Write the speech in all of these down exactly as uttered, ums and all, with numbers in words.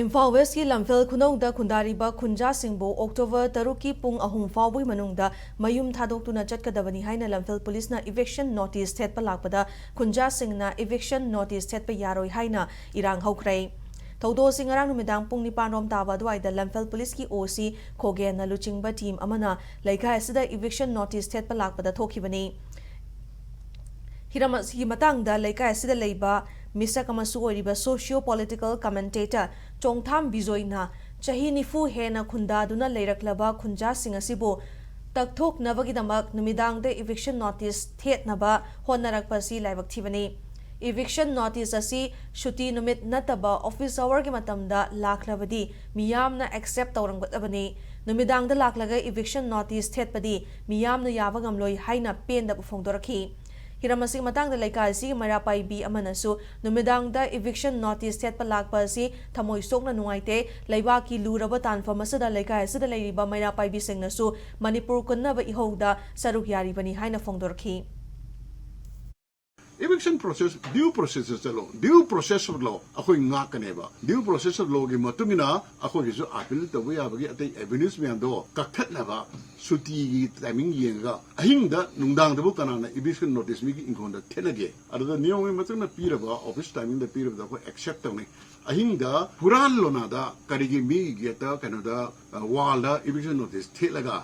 ꯏꯝꯐꯥꯜ ꯋꯦꯁꯀꯤ ꯂꯝꯐꯦꯜ ꯈꯨꯅꯧꯗ ꯈꯨꯟꯗꯥꯔꯤꯕ ꯈꯨꯟꯖꯥꯁꯤꯡꯕꯨ ꯑꯣꯛꯇꯣꯕꯔ ꯇꯔꯨꯛꯀꯤ ꯄꯨꯡ ꯑꯍꯨꯝ ꯐꯥꯎꯕꯒꯤ ꯃꯅꯨꯡꯗ ꯃꯌꯨꯝ ꯊꯥꯗꯣꯛꯇꯨꯅ ꯆꯠꯀꯗꯕꯅꯤ ꯍꯥꯏꯅ ꯂꯝꯐꯦꯜ ꯄꯨꯂꯤꯁꯅ eviction notice ꯊꯦꯠꯄ ꯂꯥꯛꯄꯗ ꯈꯨꯟꯖꯥꯁꯤꯡꯅ eviction notice ꯊꯦꯠꯄ ꯌꯥꯔꯣꯏ ꯍꯥꯏꯅ ꯏꯔꯥꯡ ꯍꯧꯈ꯭ꯔꯦ꯫ ꯊꯧꯗꯣꯛ ꯑꯁꯤ ꯉꯔꯥꯡ ꯅꯨꯃꯤꯗꯥꯡ ꯄꯨꯡ ꯅꯤꯄꯥꯟ ꯔꯣꯝ ꯇꯥꯕ ꯑꯗꯨꯋꯥꯏꯗ ꯂꯝꯐꯦꯜ ꯄꯨꯂꯤꯁꯀꯤ OC ꯈꯣꯒꯦꯟꯅ ꯂꯨꯆꯤꯡꯕ team ꯑꯃꯅ ꯂꯩꯀꯥꯏ ꯑꯁꯤꯗ eviction notice ꯊꯦꯠꯄ ꯂꯥꯛꯄꯗ ꯊꯣꯛꯈꯤꯕꯅꯤ꯫ ꯍꯤꯔꯝ ꯑꯁꯤꯒꯤ ꯃꯇꯥꯡꯗ ꯂꯩꯀꯥꯏ ꯑꯁꯤꯗ ꯂꯩꯕ ꯃꯤꯁꯛ ꯑꯃꯁꯨ ꯑꯣꯏꯔꯤꯕ socio political commentator ꯆꯣꯡꯊꯥꯝ ꯕꯤꯖꯣꯏꯅ ꯆꯍꯤ ꯅꯤꯐꯨ ꯍꯦꯟꯅ ꯈꯨꯟꯗꯥꯗꯨꯅ ꯂꯩꯔꯛꯂꯕ ꯈꯨꯟꯖꯥꯁꯤꯡ ꯑꯁꯤꯕꯨ ꯇꯛꯊꯣꯛꯅꯕꯒꯤꯗꯃꯛ ꯅꯨꯃꯤꯗꯥꯡꯗ eviction notice ꯊꯦꯠꯅꯕ ꯍꯣꯠꯅꯔꯛꯄ ꯑꯁꯤ ꯂꯥꯏꯕꯛ ꯊꯤꯕꯅꯤ꯫ Eviction notice ꯑꯁꯤ ꯁꯨꯇꯤ ꯅꯨꯃꯤꯠ ꯅꯠꯇꯕ office hourꯒꯤ ꯃꯇꯝꯗ ꯂꯥꯛꯂꯕꯗꯤ ꯃꯤꯌꯥꯝꯅ accept ꯇꯧꯔꯝꯒꯗꯕꯅꯤ꯫ ꯅꯨꯃꯤꯗꯥꯡꯗ ꯂꯥꯛꯂꯒ eviction notice ꯊꯦꯠꯄꯗꯤ ꯃꯤꯌꯥꯝꯅ ꯌꯥꯕ ꯉꯝꯂꯣꯏ ꯍꯥꯏꯅ ꯄꯦꯟꯗꯕ ꯐꯣꯡꯗꯣꯔꯛꯈꯤ꯫ ꯍꯤꯔꯝ ꯑꯁꯤꯒꯤ ꯃꯇꯥꯡꯗ ꯂꯩꯀꯥꯏ ꯑꯁꯤꯒꯤ ꯃꯩꯔꯥ ꯄꯥꯏꯕꯤ ꯑꯃꯅꯁꯨ ꯅꯨꯃꯤꯗꯥꯡꯗ eviction notice ꯊꯦꯠꯄ ꯂꯥꯛꯄ ꯑꯁꯤ ꯊꯃꯣꯏ ꯁꯣꯛꯅ ꯅꯨꯡꯉꯥꯏꯇꯦ꯫ ꯂꯩꯕꯥꯛꯀꯤ ꯂꯨꯔꯕ ꯇꯥꯟꯐꯝ ꯑꯁꯤꯗ ꯂꯩꯀꯥꯏ ꯑꯁꯤꯗ ꯂꯩꯔꯤꯕ ꯃꯩꯔꯥ ꯄꯥꯏꯕꯤꯁꯤꯡꯅꯁꯨ ꯃꯅꯤꯄꯨꯔ ꯀꯨꯟꯅꯕ ꯏꯍꯧꯗ ꯁꯔꯨꯛ ꯌꯥꯔꯤꯕꯅꯤ ꯍꯥꯏꯅ ꯐꯣꯡꯗꯣꯔꯛꯈꯤ꯫ Eviction process, due process ꯆꯠꯂꯣ, due process of law ꯑꯩꯈꯣꯏ ꯉꯥꯛꯀꯅꯦꯕ꯫ Due process of lawꯒꯤ ꯃꯇꯨꯡ ꯏꯟꯅ ꯑꯩꯈꯣꯏꯒꯤꯁꯨ appeal ꯇꯧꯕ ꯌꯥꯕꯒꯤ ꯑꯇꯩ avenues ꯃꯌꯥꯝꯗꯣ ꯀꯛꯊꯠꯅꯕ ꯁꯨꯇꯤꯒꯤ timing ꯌꯦꯡꯉꯒ ꯑꯍꯤꯡꯗ ꯅꯨꯡꯗꯥꯡꯗꯕꯨ ꯀꯅꯥꯅ eviction notice ꯃꯤꯒꯤ ꯏꯪꯈꯣꯜꯗ ꯊꯦꯠꯅꯒꯦ? ꯑꯗꯨꯗ ꯅꯤꯌꯣꯝꯒꯤ ꯃꯇꯨꯡ ꯏꯟꯅ ꯄꯤꯔꯕ office timingꯗ ꯄꯤꯔꯕꯗ ꯑꯩꯈꯣꯏ accept ꯇꯧꯅꯤ꯫ ꯑꯍꯤꯡꯗ ꯍꯨꯔꯥꯟ ꯂꯣꯅꯥꯗ ꯀꯔꯤꯒꯤ ꯃꯤꯒꯤ gateꯇ ꯀꯩꯅꯣꯗ wallꯗ eviction notice ꯊꯦꯠꯂꯒ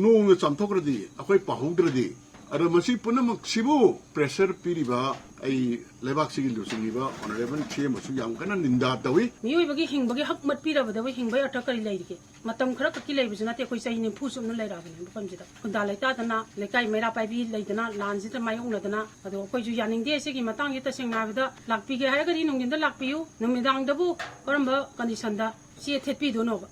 ꯅꯣꯡꯅ ꯆꯥꯝꯊꯣꯛꯈ꯭ꯔꯗꯤ ꯑꯩꯈꯣꯏ ꯄꯥꯍꯧꯗ꯭ꯔꯗꯤ ꯑꯗꯣ ꯃꯁꯤ ꯄꯨꯝꯅꯃꯛꯁꯤꯕꯨ pressure ꯄꯤꯔꯤꯕ ꯑꯩ ꯂꯩꯕꯥꯛꯁꯤꯒꯤ ꯂꯨꯆꯤꯡꯉꯤꯕ honourable ꯁꯤ ꯑꯃꯁꯨ ꯌꯥꯝ ꯀꯟꯅ ꯅꯤꯟꯗꯥ ꯇꯧꯏ꯫ ꯃꯤꯑꯣꯏꯕꯒꯤ ꯍꯤꯡꯕꯒꯤ ꯍꯛ ꯃꯠꯄꯤꯔꯕꯗꯕꯨ ꯍꯤꯡꯕꯒꯤ ꯑꯔꯊ ꯀꯔꯤ ꯂꯩꯔꯤꯒꯦ? ꯃꯇꯝ ꯈꯔ ꯈꯛꯀꯤ ꯂꯩꯕꯁꯨ ꯅꯠꯇꯦ, ꯑꯩꯈꯣꯏ ꯆꯍꯤ ꯅꯤꯐꯨ ꯆꯨꯞꯅ ꯂꯩꯔꯛꯑꯕꯅꯦ ꯃꯐꯝꯁꯤꯗ꯫ ꯈꯨꯟꯗꯥ ꯂꯩꯇꯥꯗꯅ, ꯂꯩꯀꯥꯏ ꯃꯩꯔꯥ ꯄꯥꯏꯕꯤ ꯂꯩꯗꯅ, ꯂꯥꯟꯁꯤꯗ ꯃꯥꯌꯣꯛꯅꯗꯅ, ꯑꯗꯣ ꯑꯩꯈꯣꯏꯁꯨ ꯌꯥꯅꯤꯡꯗꯦ꯫ ꯁꯤꯒꯤ ꯃꯇꯥꯡꯁꯤ ꯇꯁꯦꯡꯅ ꯍꯥꯏꯕꯗ ꯂꯥꯛꯄꯤꯒꯦ ꯍꯥꯏꯔꯒꯗꯤ ꯅꯨꯡꯊꯤꯟꯗ ꯂꯥꯛꯄꯤꯌꯨ, ꯅꯨꯃꯤꯗꯥꯡꯗꯕꯨ ꯀꯔꯝꯕ conditionꯗ ꯆꯦ ꯊꯦꯠꯄꯤꯗꯣꯏꯅꯣꯕ?